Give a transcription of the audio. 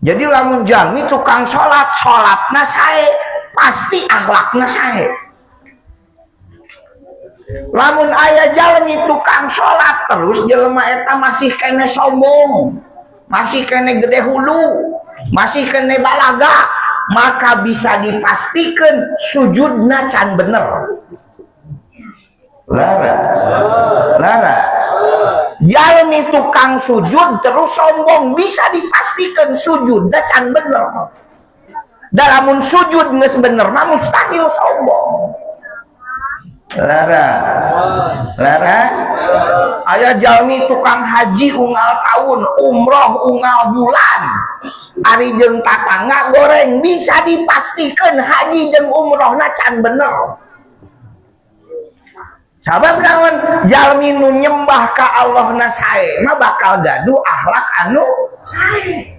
Jadi lamun jalmi tukang sholat, sholatna sae, pasti akhlakna sae. Lamun aya jalmi tukang sholat terus jelema eta masih keneh sombong, masih keneh gede hulu, masih keneh balaga, maka bisa dipastikan sujudna can bener. Laras, laras. Jalmi tukang sujud terus sombong, bisa dipastikan sujudna can bener. Lamun sujud geus bener mah mustahil sombong. Laras, laras. Aya jalmi tukang haji unggal tahun, umroh unggal bulan. Ari jeung tatangga goreng, bisa dipastikan haji jeung umrohna can bener. Sabab naon? Jalmi nu nyembah ka Allah na sae mah bakal gaduh akhlak anu sae.